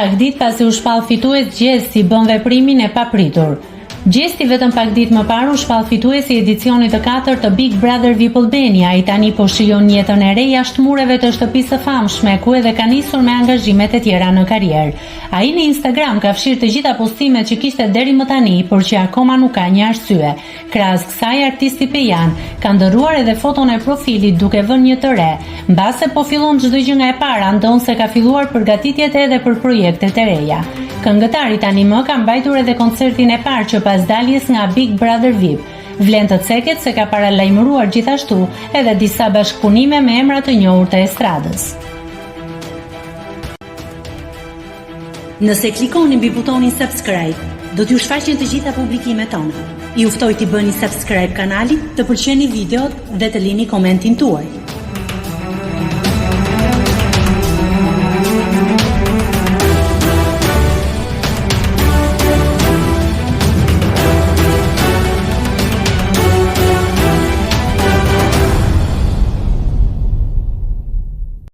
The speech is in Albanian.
Pak ditë pasi u shpall fitues Gjesti bën veprimin e papritur. Gjesti vetëm pak ditë më parë u shpall fitues i edicionit të katërt të Big Brother VIP Albania. Ai tani po shijon jetën e re jashtë mureve të shtëpisë së famshme, ku edhe ka nisur me angazhimet e tjera në karrierë. Ai në Instagram ka fshirë të gjitha postimet që kishte deri më tani, por që akoma nuk ka një arsye. Krahas kësaj artisti pejan ka ndërruar edhe foton e profilit duke vënë një të re. Mbase po fillon çdo gjë nga e para, ndonëse ka filluar përgatitjet edhe për projektet e reja. Këngëtari tani më ka mbajtur edhe koncertin e parë që pas daljes nga Big Brother VIP. Vlen të ceket se ka paralajmëruar gjithashtu edhe disa bashkëpunime me emra të njohur të estradës. Nëse klikoni mbi butonin subscribe, do t'ju shfaqen të gjitha publikimet tona. Ju ftoj t'i bëni subscribe kanalit, të pëlqeni videot dhe të lini komentin tuaj.